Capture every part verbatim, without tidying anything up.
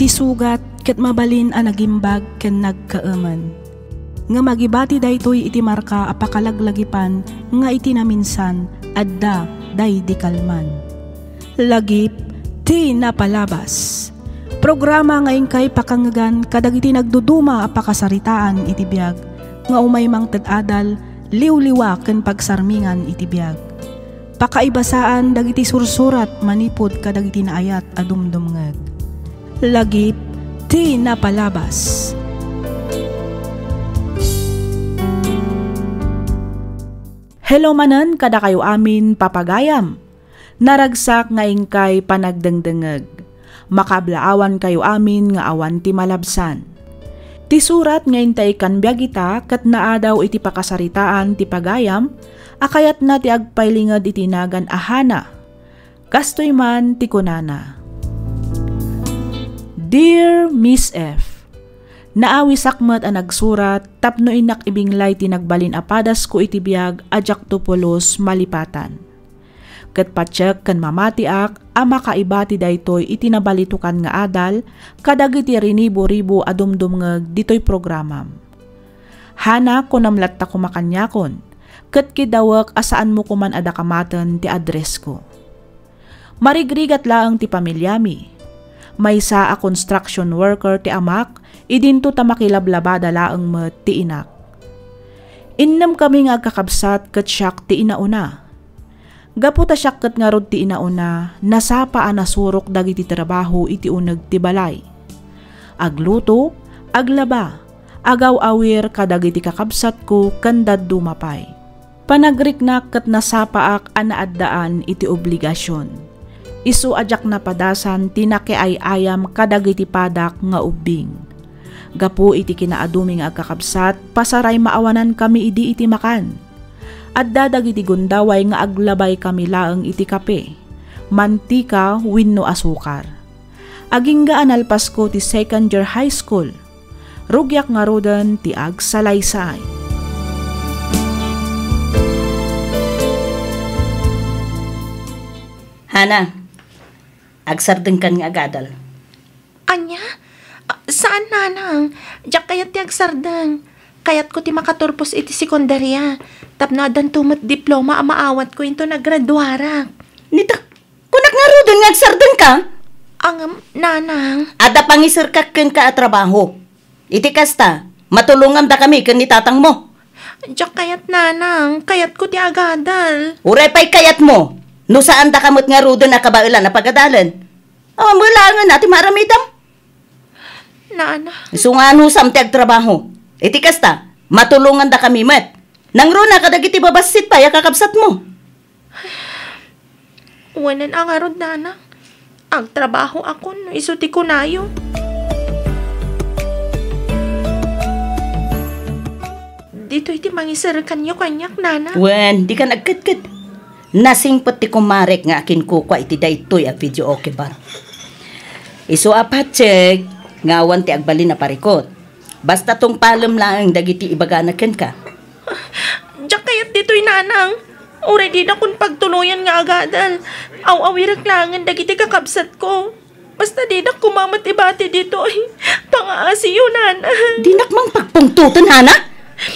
Ti sugat ket mabalin a nagimbag ken nagkaemen. Ngem agibati daytoy iti marka a pakalaglagipan nga iti naminsan, adda daydi kalman. Lagip ti napalabas. Programa nga inkay pakangegan kadagiti nagduduma a pakasaritaan iti biag nga umay mangted adal, liwliwa ken pagsarmingan iti biag. Pakaibasaan dagiti sursurat manipud kadagiti naayat a dumdumngeg. Lagip ti napalabas. Hello manen kadakayo amin, papagayam. Naragsak nga inkay panagdengdengeg. Makablaawankayo amin nga awan ti malabsan. Ti surat nga intay kan biag ita ket naadaw iti pakasaritaan ti pagayam a kayatna ti agpailinged iti nagan a Hana. Kastoy man ti kunana, "Dear Miss F, naawisak met a nagsurat tapno innak ibinglay ti nagbalin a padasko iti biag a diakto pulos malipatan. Ket patiek ken mamatiak a makaibati daytoy iti nabalitokan nga adal kadagiti rinibo-ribo a dumdumngeg ditoy programam. Hana, kunam latta koma kaniakon, ket kidawek a saanmo koman a dakamaten ti addressko. Marigrigat laeng ti pamiliami. Maysa a construction worker ti amak, idinto ta makilablabada laeng met ti inak. Innem kami nga agkakabsat ket siak ti inauna. Gapu ta siak ket ngarud ti inauna, nasapa a nasurok dagiti trabaho iti uneg ti balay. Agluto, aglaba, agaw-awir kadagiti kakabsatko ken dadduma pay. Panagriknak ket nasapaak a naaddaan iti obligasion. Isu a diak napadasan ti nakiay-ayam kadagiti padak nga ubbing. Gapu iti kinaadumi nga agkakabsat, pasaray maawanankami idi iti makan. Adda dagiti gundaway nga aglabaykami laeng iti kape, mantika wenno asukar. Agingga a nalpasko ti second year high school. Rugiak ngaruden ti agsalaysay. Hana, agsardengkan nga agadal. Ania? Ah, saan, nanang. Diak kayat ti agsardeng. Kayatko ti makaturpos iti sekundaria. Tapno addanto met diploma a maawatko inton agraduarak. Nita, kunak ngaruden nga agsardengka? Ngem, nanang. Adda pangiserkak kenka a trabaho. Iti kasta, matulongamdakami ken ni tatangmo. Diak kayat, nanang. Kayatko ti agadal. Uray pay kayatmo, no saandaka met ngaruden a kabaelan a pagadalen. Awan met laengen a ti maaramidam. Nanang. Isu nga anusam ti agtrabaho. Iti kasta, matulongandakami met. Nangruna kadagiti babassit pay a kakabsatmo. Wen a ngarud, nanang. Agtrabahoakon no isu ti kunayo. Ditoy ti mangiserkanyo kaniak, nanang. Wen, dikan agketket. Nasingpet ti kumarek nga akinkukua iti daytoy a videoke bar. Isu a patiek nga awan ti agbalin a parikut. Basta tungpalem laeng dagiti ibagana kenka. Diak kayat ditoy, nanang. Uray dinakon pagtuloyan nga agadal. Aw-awirek laengen dagiti kakabsatko. Basta dinak koma met ibati ditoy. Pangaasiyo, nanang. Dinak man pagpungtoten, Hana?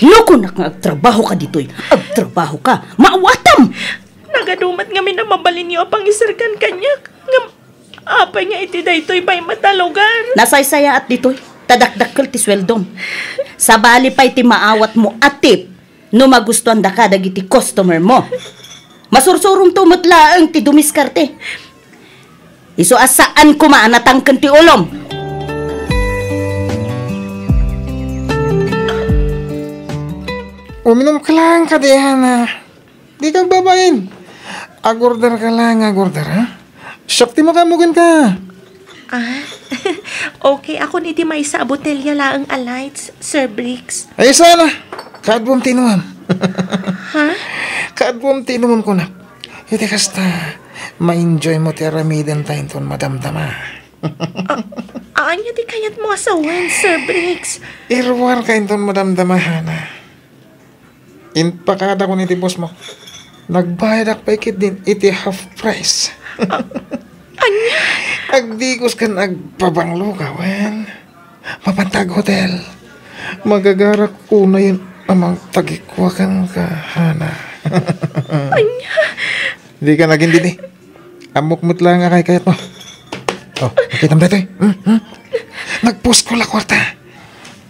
No kunak nga agtrabahoka ditoy, agtrabahoka. Maawatam! Nagadu met ngamin a mabalinyo a pangiserkan kaniak. Ngem apay nga iti daytoy pay met a lugar? Nasaysayaat ditoy, ta dakdakkel ti sueldom. Sabali pay ti maawatmo a tip no magustuandaka dagiti customer mo. Masursurongto met laeng ti dumiskarte. Isu a saan koma a natangken ti ulom. Uminom ka lang, kadi, Hana. Di ka babain. Agorder ka lang, agorder, ha? Siak ti makamugen ka. Ah, okay. Ako ni di maysa a botelya laeng a lights, Sir Briggs. Ay, sana. Kaadwam ti inumam. Ha? Kaadwam ti inumam ko na. Iti kasta, ma-enjoy mo ti aramiden ta inton madamdama. Ah, anya ti kayat mo a sawen, Sir Briggs? Iruar ka inton madamdama, Hana. Impakadakon iti boss mo. Nagbayadak pay ketdin iti half price. Ah, anya? Agdigos ken agpabanglo ka, wen? Mapanta ag hotel. Magagarak unayen a mangtagikua kenka, Hana. Ania? Dika nagindidi. Ammok met la nga kaykayatmo. O, makitam daytoy. Hmm, hmm. Nagpusko la kuarta.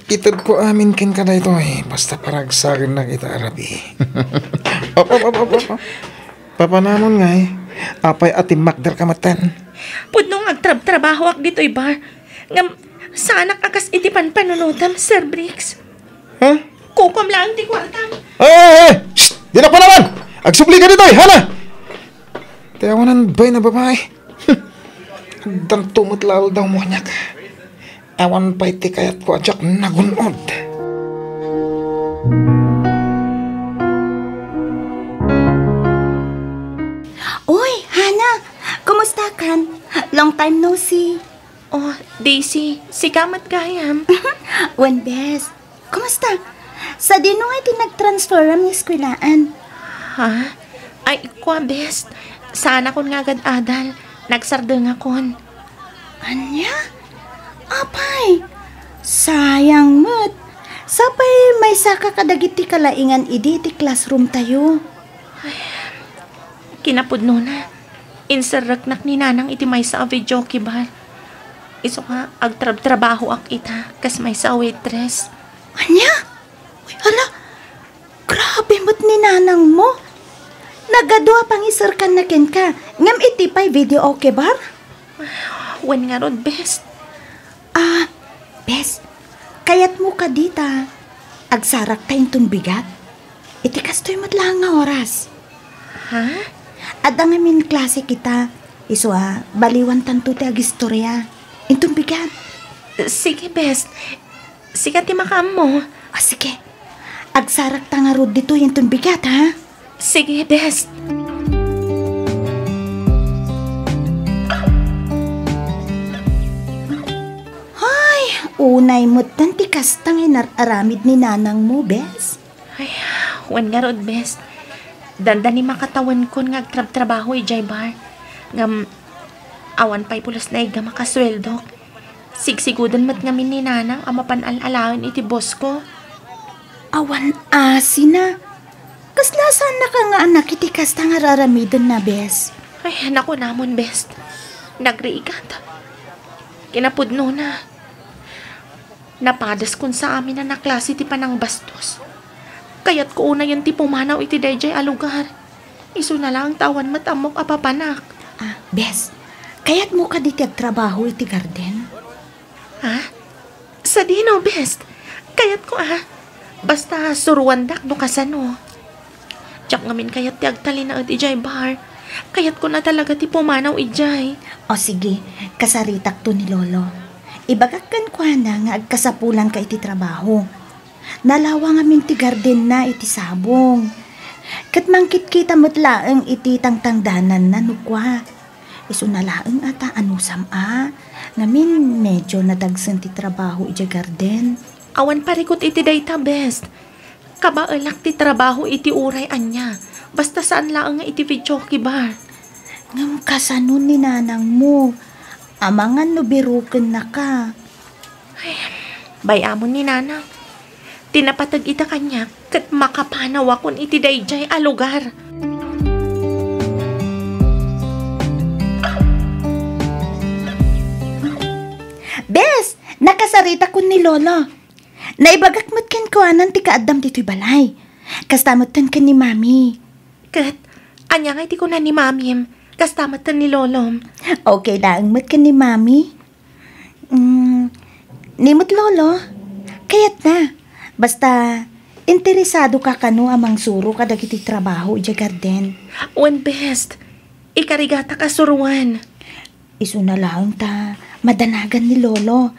Itedko amin kenka daytoy, basta paragsakennak ita a rabii. Op, op, op, op, op, op. Papanamon ngay, apay a timmakderka metten? Pudno nga agtrabtrabahoak ditoy bar. Ngem, saanak a kas iti panpanunotam, Sir Briggs. Ha? Kukuam laeng ti kuartam. Ay, ay, ay! Shh! Dinak panawan! Agsubli ka ditoy, Hana! Ti awanan bay na babae. Addanto met la aldaw mo kaniak. Awan pay ti kayatko a diak nagun-od. Uy, Hana! Kumusta kan? Long time no see. Oh, Daisy, sika met gayam. Wen, bes. Kumusta? Sadino nga iti nagtransferam nga eskwelaan? Ha? Ay, kua, bes. Saanakon nga agad-adal. Nagsardengakon. Ania? Apay, sayang met. Sapay maysaka kadagiti kalaingan idi ti classroom tayo. Kinapudnona, inserreknak ni Nanang iti maysa a videoke bar. Isu nga agtrabtrabahoak ita kas maysa a waitress. Ania? Uy, hala, grabe met ni Nanang mo. Nagadu a pangiserkanna kenka, ngem iti pay videoke bar? Wen ngarud, bes. Ah, bes, kayatmo kadi ta agsarakta inton bigat? Iti kastoy met laeng nga oras. Ha? Adda ngamin klase kita, isu a baliwantanto ti agistorya. Inton bigat. Sige, bes. Sika ti makaammo. Ah, sige. Agsarakta ngarud ditoy inton bigat, ha? Sige, bes. Ay, unay metten ti kasta nga inar-aramid ni Nanang mo, bes. Ay, wen ngarud, bes. Dandani makatawenkon nga agtrabtrabaho idiay bar. Ngem, awan pay pulos naigga makasueldok. Sigsiguden met ngamin ni Nanang a mapan al-alaen iti boss ko. Awan asina. Kasla saannaka nga anak iti kasta nga raramidenna, bes? Ay, nakunamon, bes. Nagrigat. Kinapudnona, napadaskon sa amin a naklase ti panangbastos. Kayatko unayen ti pumanaw iti daydiay a lugar. Isuna laeng ta awan met ammok a papanak. Ah, bes, kayatmo kadi ti agtrabaho iti garden? Ha? Sadino, bes? Kayatko a. Basta suruandak no kasano. Diak ngamin kayat ti agtalinaed idiay bar. Kayatko na talaga ti pumanaw idiay. O sige, kasaritakto ni Lolo. Ibagak kenkuana nga agkasapulanka iti trabaho. Nalawa ngamin ti gardenna iti sabong. Ket mangkitkita met laeng iti tangtangdananna no kua. Isuna laeng a ta anusam a, ngamin medyo nadagsen ti trabaho idiay garden. Awan parikut iti dayta, bes. Kabaelak ti trabaho iti uray ania. Basta saan laeng nga iti videoke bar. Ngem kasano ni nanangmo? Amangan no birukennaka. Ay, bay-amon ni nanang. Ti napateg ita kaniak ket makapanawakon iti daydiay a lugar. Bes, nakasaritakon ni Lolo. Naibagak met kenkuanan ti kaaddam ditoy balay. Kasta metten ken ni Mami. Ket, ania nga iti kuna ni Mamim? Kasta metten ni Lolom. Okay laeng met ken ni Mami. Mm, ni met Lolo, kayatna. Basta, interesado ka kano a mangsuro kadagiti trabaho idiay garden? Wen, bes. Ikarigatak a suroen. Isuna laeng ta madanagan ni Lolo.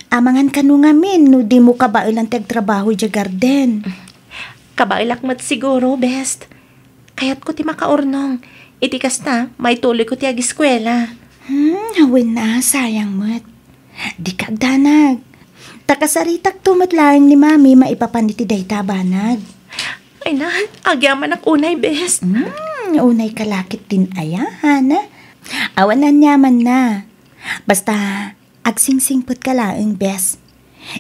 Amangan kano ngamin no dimo kabaelan ti agtrabaho idiay garden. Kabaelak met siguro, bes. Kayatko ti makaurnong. Iti kasta, maituloyko ti agiskuela. Hmm, wen a, sayang met. Dika agdanag. Ta kasaritakto met laeng ni Mami maipapan iti dayta a banag. Ay na, agyamanak unay, bes. Hmm, unay ka la ketdin aya, Hana? Awan Basta, agsingsingpetka laeng, bes.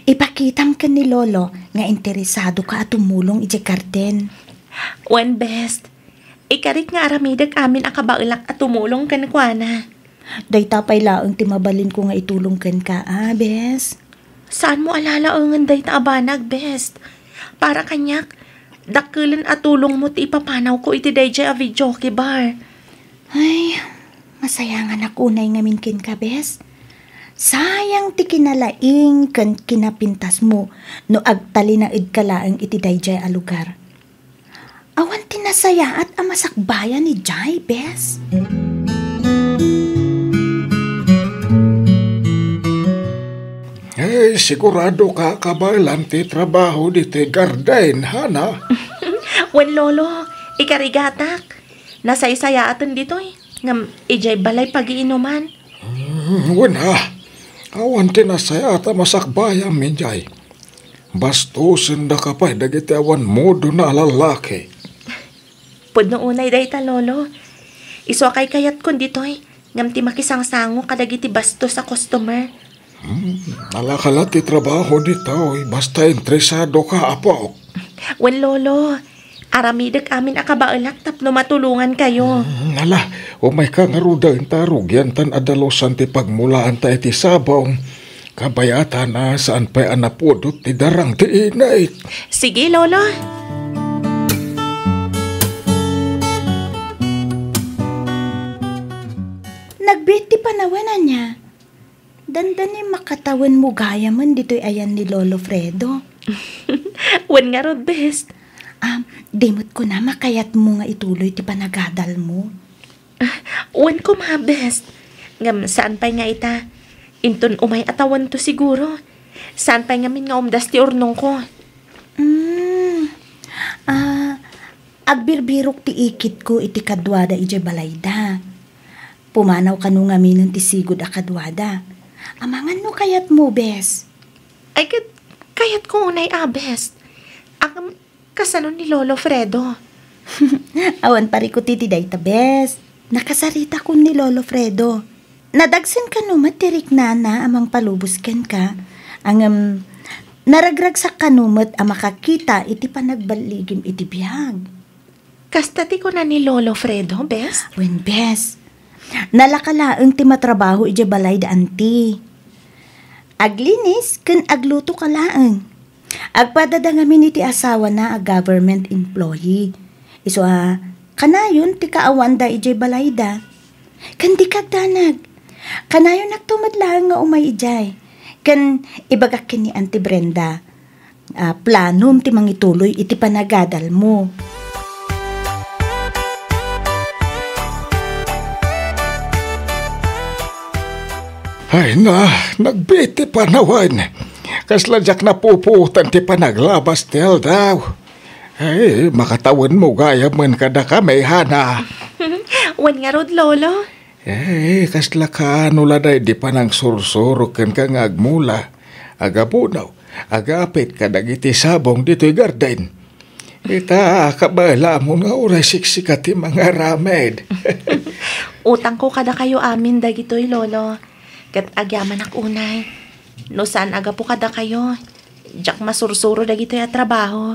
Ipakitam ken ni Lolo nga interesadoka a tumulong idiay garden. Wen, bes. Ikarik nga aramidek amin a kabaelak a tumulong kenkuana. Dayta pay laeng ti mabalinko nga itulong kenka, a, bes. Saanmo a lalaengen dayta a banag, bes. Para kaniak, dakkelen a tulongmo ti ipapanawko iti daydiay a videoke bar. Ay, masayanganak unay ngamin kenka, bes. Sayang ti kinalaing ken kinapintasmo no agtalinaedka laeng iti daydiay a lugar. Awan ti nasayaat a masakbayan idiay, bes. Eh, sigurado ka kabaelam ti trabaho ditoy garden, Hana? Wen, Lolo, ikarigatak. Nasaysayaaten ditoy. Ngem idiay balay pagiinuman. Hmm, wen a. Awan ti nasayaat a masakbayam idiay. Bastosendaka pay dagiti awan mudona a lallaki. Pudno unay dayta, Lolo. Isu a kaykayatkon ditoy, ngem ti makisangsango kadagiti bastos a customer. Hmm, nalaka la ti trabaho ditoy, basta interesado ka, apok. Wen, Lolo, aramidek amin a kabaelak tapno matulongan kayo. Hmm, ala, umayka ngaruden ta arugian tan adda lusan ti pagmulaanta iti sabong. Kabayatan a saan pay a napudot ti darang ti init. Sige, Lolo. Nagbiit ti panawen, ania? Dandani makatawenmo gayamen ditoy ayan ni Lolo Fredo. Wen ngarud, bes. Ah, di met kuna makayatmo nga ituloy ti panagadalmo. Ah, wen koma, bes. Ngem saan pay nga ita. Inton umay a tawento siguro. Saan pay ngamin nga umdas ti urnongko. Hmm. Ah, agbirbirok ti ikitko iti kaduada idiay balayda. Pumanaw kano ngaminen ti sigud a kaduada. Amangan no kayatmo, bes. Ay, ket kayatko unay a, bes. Ngem kasano ni Lolo Fredo? Awan parikuti ti dayta, bes. Nakasaritakon ni Lolo Fredo. Nadagsen kano met ti riknana a mangpalubos kenka, ngem naragragsak kano met a makakita iti panagballigim iti biag. Kasta ti kuna ni Lolo Fredo, bes? Wen, bes. Nalaka laeng ti matrabaho idiay balay da anti. Aglinis ken agluto ka laeng. Agpadada ngamin iti asawana a government employee. Isu a, kanayon ti kaawanda idiay balayda. Ken dika agdanag. Kanayonakto met laeng nga umay idiay. Ken ibagak ken ni Auntie Brenda, ah, planom ti mangituloy iti panagadalmo. Ay na, nagbiit ti panawen. Kasla diak napupuotan ti panaglabas ti aldaw. Ay, makatawenmo gayam kadakami, Hana. Wen ngarud, Lolo. Eh, kasla kaano la daydi panangsursuro kenka nga agmula, agabunaw, agapit kadagiti sabong ditoy garden? Ita, kabaelamon nga uray siksika ti mangaramid. Utangko kadakayo amin dagitoy, Lolo. Ket agyamanak unay. No saan a gapu kadakayo, diak masursuro dagitoy a trabaho.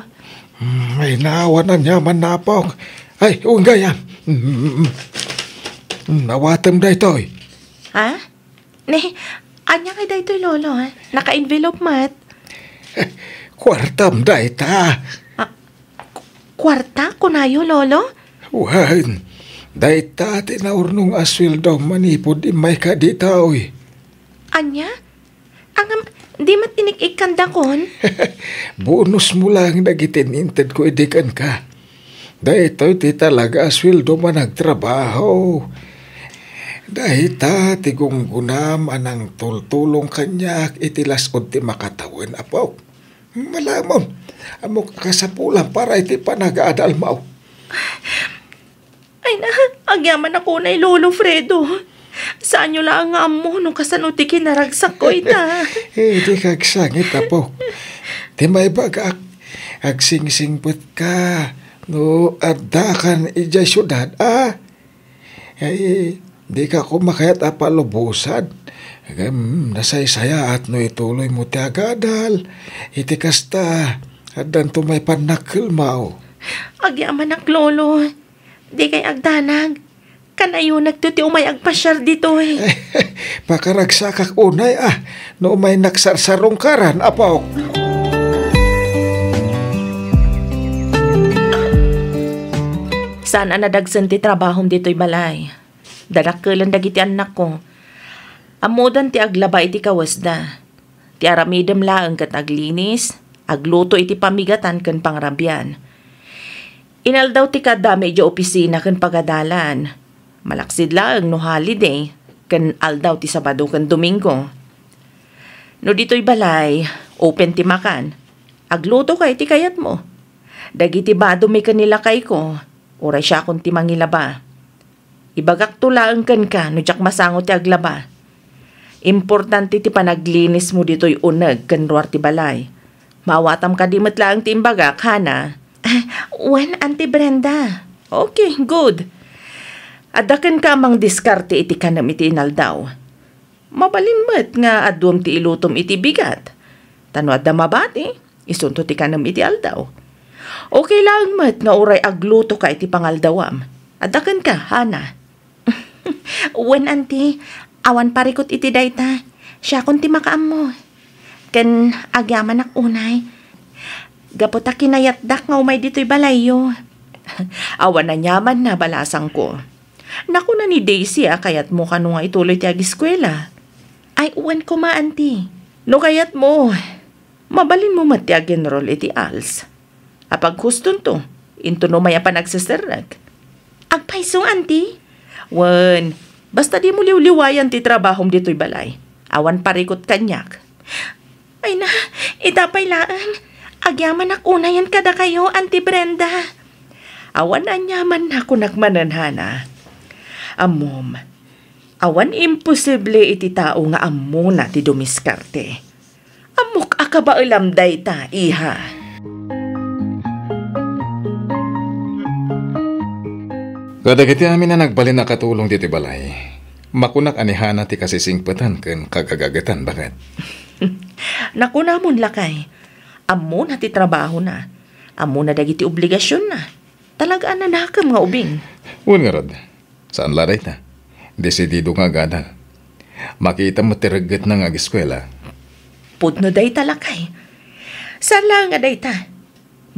Hmm, ay, naawan aniaman, Apok. Ay, unggayam. Hmm, awatem daytoy. Ha? Ne, ania ngay daytoy, Lolo, ha? Naka-envelope met. Kuartam dayta. Ah, ku-, kuarta, kunayo, Lolo? Wen, dayta ti naurnong a sueldo manipud immayka ditoy. Ania? Ngem, di met inik-ikkandakon? Bonusmo laeng dagiti intedko idi kenka. Daytoy ti talaga a sueldo managtrabaho. Dayta ti gunggonam a nangtultulong kaniak iti las-ud ti makatawen, Apok. Malamon, ammok a kasapulan para iti panagadalmo. Ay na, agyamanak unay, Lolo Fredo. Saanyo laeng nga ammo no kasano ti kinaragsakko ita. Eh, dika agsangit, Apok. Ti maibagak, agsingsingpetka no addakan idiay siudad, a? Ay, Dika koma kayat a palubosan. Ngem nasaysayaat no ituloymo ti agadal. Iti kasta, addanto maipannakkel mao. Agyamanak, Lolo. Dikay agdanag. Kanayonakto ti umay agpasiar ditoy. Pakaragsakak unay a, no umay naksarsarungkaran, apok. Saan a nadagsen ti trabahom ditoy balay. Dadakkelen dagiti annakko. Ammodan ti aglaba iti kawesda. Ti aramidem laeng ket aglinis, agluto iti pamigatan ken pangrabian. Inaldaw ti kaadami idiay opisina ken pagadalan. Malaksid laeng no holiday ken aldaw ti Sabado ken Domingo. No ditoy balay, open ti makan. Aglutoka iti kayatmo. Dagiti badomi ken ni lakayko, uray siakon ti mangilaba. Ibagakto laeng kenka no diak masango ti aglaba. Importante ti panaglinismo ditoy uneg ken ruar ti balay. Maawatam kadi met laeng ti imbagak, Hana? Ah, wen, Auntie Brenda. Okay, good. Adda kenka a mangdiskarte iti kanem iti inaldaw. Mabalin met nga aduem ti ilutom iti bigat. Ta no adda mabati, isunto ti kanem iti aldaw. Okay laeng met nga uray aglutoka iti pangaldawam. Adda kenka, Hana? Wen, Auntie, awan parikut iti dayta. Siakon ti makaammo. Ken agyamanak unay. Gapu ta kinayatdak nga umay ditoy balayyo. Awan aniamanna, balasangko. Nakuna ni Daisy a kayatmo kano nga ituloy ti agiskuela. Ay, wen koma, Auntie. No kayatmo, mabalinmo met ti ag-enroll iti ALS. Apaghustonto, intono mayapan agseserrek. Agpayso, Auntie? Wen, basta dimo liwliwayan ti trabahom ditoy balay. Awan parikut kaniak. Ay na, ita pay laeng. Agyamanak unayen kadakayo, Auntie Brenda. Awan aniamanna, kunak manen, Hana. Ammom, awan imposible iti tao nga ammona ti dumiskarte. Ammok a kabaelam dayta, iha. Kadagiti amin a nagbalin a katulong ditoy balay, makunak a ni Hana ti kasisingpetan ken kagagagetan, baket. Nakunamon, lakay. Ammona ti trabahona. Ammona dagiti obligasionna. Talaga a nanakem nga ubing. Wen ngarud, saan la dayta. Desidido nga agadal. Makita met ti reggetna nga agiskuela. Pudno dayta, lakay. Saan laeng a dayta.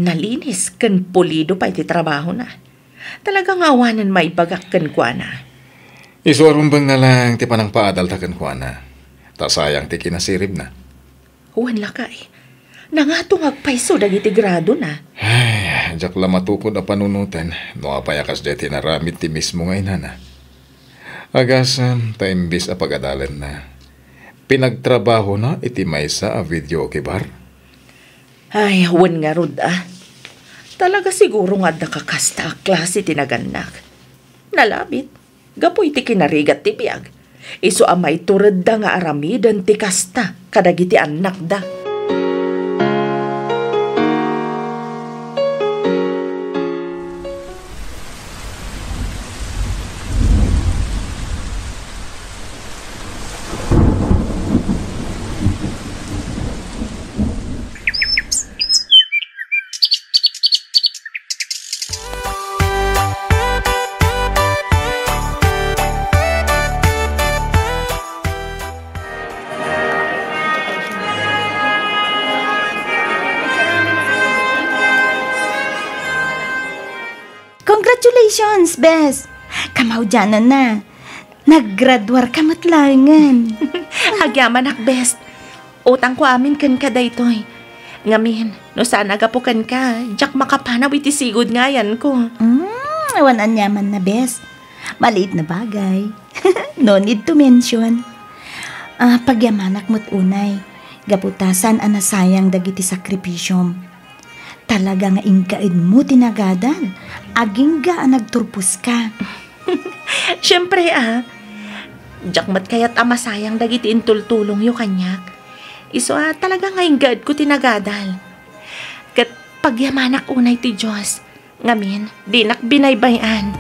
Nalinis ken pulido pay ti trabahona. Talaga nga awanen maibagak kenkuana. Isu a rumbengna laeng ti panangpaadalta kenkuana. Ta sayang ti kinasiribna. Wen lakay, nangato nga agpayso dagiti gradona. Ay, diak la matukod a panunoten no apay a kasdiay ti inaramid ti mismo nga inana. Agasem ta imbes a pagadalenna, pinagtrabahona iti maysa a video bar. Ay, wen ngarud a. Talaga siguro nga adda kakasta a klase ti nagannak. Nalabit. Gapu iti kinarigat ti biag, isu a maituredda nga aramiden ti kasta kadagiti annakda. Congratulations, bes! Kamaudiananna. Naggraduarka met laengen. Agyamanak, bes. Utangko amin kenka daytoy. Ngamin, no saan a gapu kenka, diak makapanaw iti sigud nga ayanko. Mm, awan aniamanna, bes. Maliit na bagay. No need to mention. Ah, pagyamanak met unay. Gapu ta saan a nasayang dagiti sakripisiom. Talaga nga inggaedmo ti nagadal. Agingga a nagturposka. Siempre, a. Diak met kayat a masayang dagiti intultulongyo kaniak. Isu a, talaga nga inggaedko ti nagadal. Ket pagyamanak unay ti Dios. Ngamin, dinak binaybay-an.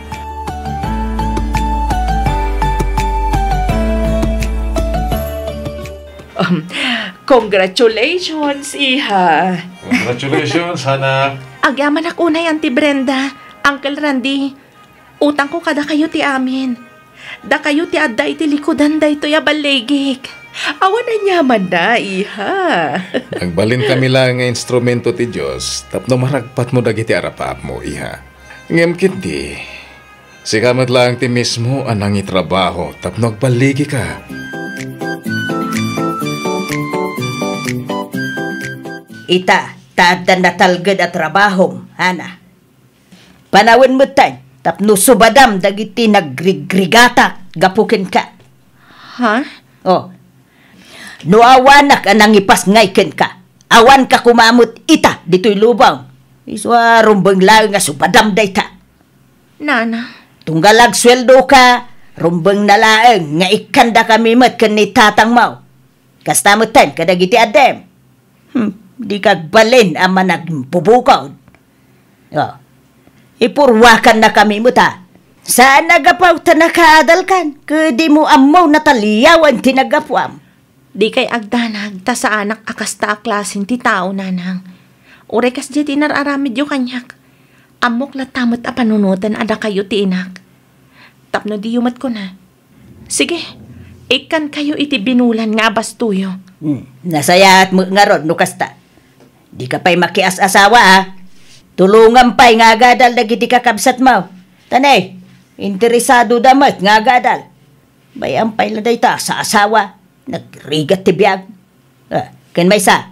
Um, congratulations, iha. Congratulations, anak. Agyamanak unay, Auntie Brenda, Uncle Randy. Utangko kadakayo ti amin. Dakayo ti adda iti likudan daytoy a balligik. Awan aniamanna, iha. Nagbalin kami laeng nga instrumento ti Dios tapno maragpatmo dagiti arapaapmo, iha. Ngem ketdi, sika met laeng ti mismo a nangitrabaho tapno agballigika. Ita, ta adda natalged a trabahom, Hana. Panawen metten tapno subadam dagiti nagrigrigatak gapu kenka. Ha? Oh. No awanak a nangipasngay kenka, awanka koma met ita ditoy lubong. Isu a rumbeng laeng nga subadam dayta. Nana. Tunggal agsueldoka, rumbengna laeng nga ikkandakami met ken ni tatangmo. Kasta metten kadagiti addem. Hmm, dika agbalin a managpubukod. Oh. Ipurwakannakami met a. Saan a gapu ta nakaadalkan, ket dimo ammo nataliawan ti naggapuam. Dikay agdanag ta saanak a kasta a klasen ti tao, Nanang. Uray kasdiay ti nar-aramidyo kaniak, ammok latta met a panunoten a dakayo ti inak. Tapno diyo met kuna, sige, ikkankayo iti binulan nga abastoyo. Hmm, nasayaat met ngarud no kasta. Dika pay makias-asawa, a. Tulongam pay nga agadal dagiti kakabsatmo. Ta ne, interesadoda met nga agadal. Bay-am pay la dayta a saasawa. Nagrigat ti biag. Ah, ken maysa,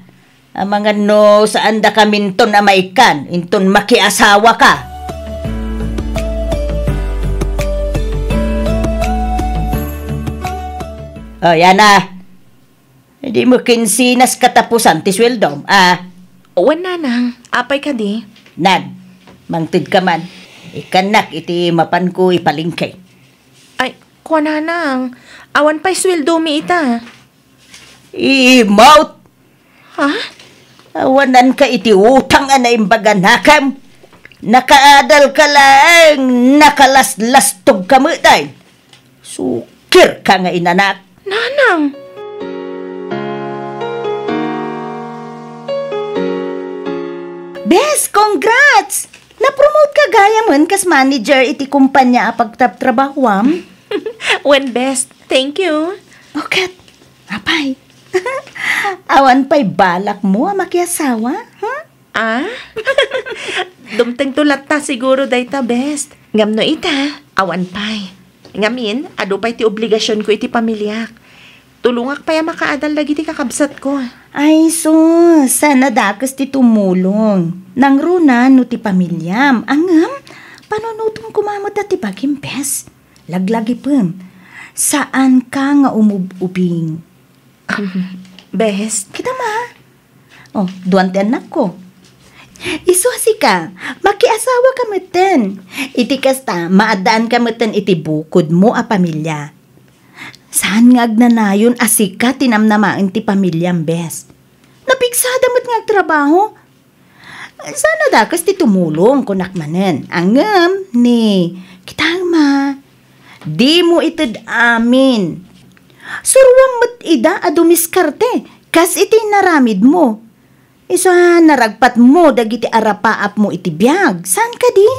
amangan no saandakaminton a maikkan inton makiasawaka. Oh, yana. Dimo kinsinas katapusan ti sueldom, a? Wen, Nanang. Apay kadi? Nan, mangtedka man. Ikkannak iti mapanko ipalengke. Ay, kua, Nanang, awan pay sueldomi ita. Imawt! Ha? Awananka iti utang a naimbag a nakem. Nakaadalka laeng, nakalaslastogka met ay. Sukirka nga inanak. Nanang! Bes, congrats! Napromote ka gayamen kas manager iti kumpanya a pagtrabtrabahuam? Wen, bes, thank you. O ket, apay? Awan pay balakmo a makiasawa, ha? Ah? Dumtengto latta siguro dayta, bes. Ngem no ita, awan pay. Ngamin, adu pay ti obligasionko iti pamiliak. Tulongak pay a makaadal dagiti kakabsatko. Ay sus, saan a dakes ti tumulong. Nangruna no ti pamiliam. Ngem, panunotem koma met ti bagim, bes. Laglagipem. Saanka nga umub-ubing. Bes. Kita ma. Oh, duan ti annakko. Isu a sika, makiasawa ka metten. Iti kasta, maaddaan ka metten iti bukodmo a pamilya. Saan nga agnanayon a sika ti namnamaen ti pamilyam, bes. Napiksada met nga agtrabaho. Saan a dakes ti tumulong, kunak manen. Ngem ni, kita ma, dimo ited amin. Suroam met ida a dumiskarte, kas iti naramidmo. Isu a naragpatmo dagiti arapaapmo iti biag. Saan kadi?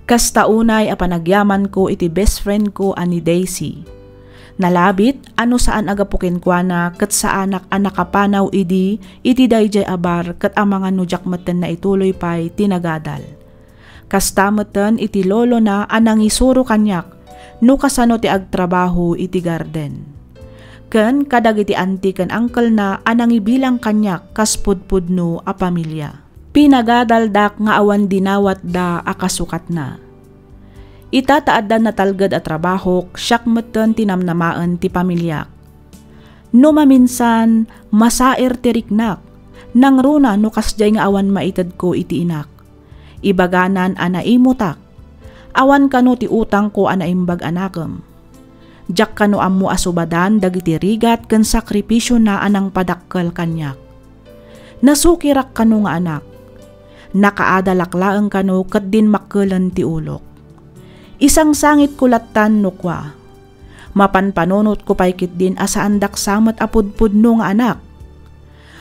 Kasta unay a panagyamanko iti best friend ko a ni Daisy. Nalabit a no saan a gapu kenkuana ket saanak a nakapanaw idi iti daydiay a bar ket amangan no diak metten naituloy pay ti nagadal. Kasta metten iti lolona a nangisuro kaniak no kasano ti agtrabaho iti garden. Ken kadagiti auntie ken uncle-na a nangibilang kaniak kas pudpudno a pamilya. Pinagadaldak nga awan dinawatda a kasukatna. Ita ta adda natalged a trabahok, siak metten ti namnamaen ti pamiliak. No maminsan, masair ti riknak, nangruna no kasdiay nga awan maitedko iti inak. Ibaganan a naimutak. Awan kano ti utangko a naimbag a nakem. Diak kano ammo a subadan dagiti rigat ken sakripisiona a nangpadakkel kaniak. Nasukirak kano nga anak. Nakaadalak laeng kano ket dinmakkelen ti ulok. Isangsangitko lattan no kua, mapanpanunotko pay ketdin a saandak sa met a pudpudno nga anak.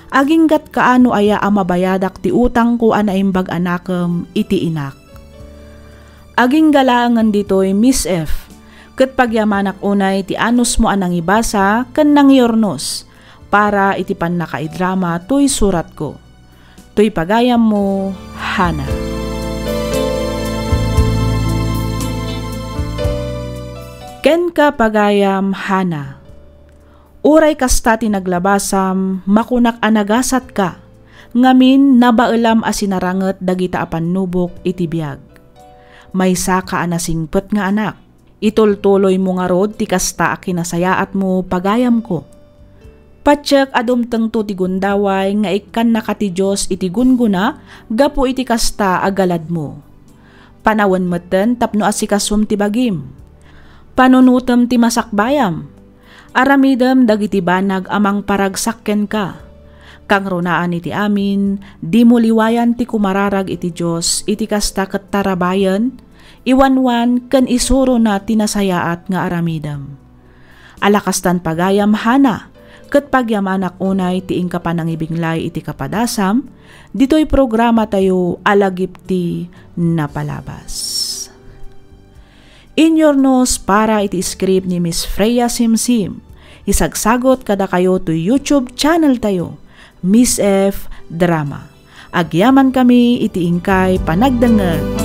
Aginggat kaano aya a mabayadak ti utangko a naimbag a nakem iti inak? Agingga laengen ditoy, Miss F, ket pagyamanak unay ti anusmo a nangibasa ken nangiurnos para iti pannakaidrama toy suratko. Toy pagayammo, Hana. Kenka, pagayam Hana. Uray kasta ti naglabasam, makunak a nagasatka. Ngamin, nabaelam a sinaranget dagita a pannubok iti biag. Maysaka a nasingpet nga anak. Itultuloymo ngarud ti kasta a kinasayaatmo, pagayamko. Patiek a dumtengto ti gundaway nga ikkannaka ti Dios iti gunggona gapu iti kasta a galadmo. Panawen metten tapno asikasom ti bagim. Panunotem ti masakbayam. Aramidem dagiti banag a mangparagsak kenka. Kangrunaan iti amin, dimo liwayan ti kumararag iti Dios iti kasta ket tarabayen, iwanwan ken isurona ti nasayaat nga aramidem. Ala kastan, pagayam Hana, ket pagyamanak unay ti inka panangibinglay iti kapadasam, ditoy programatayo a Lagip ti Napalabas. Inyurnos para iti script ni Miss Freya Simsim. Isagsagot kadakayo toy YouTube channel tayo, Miss F Drama. Agyaman kami iti inkay panagdengngeg.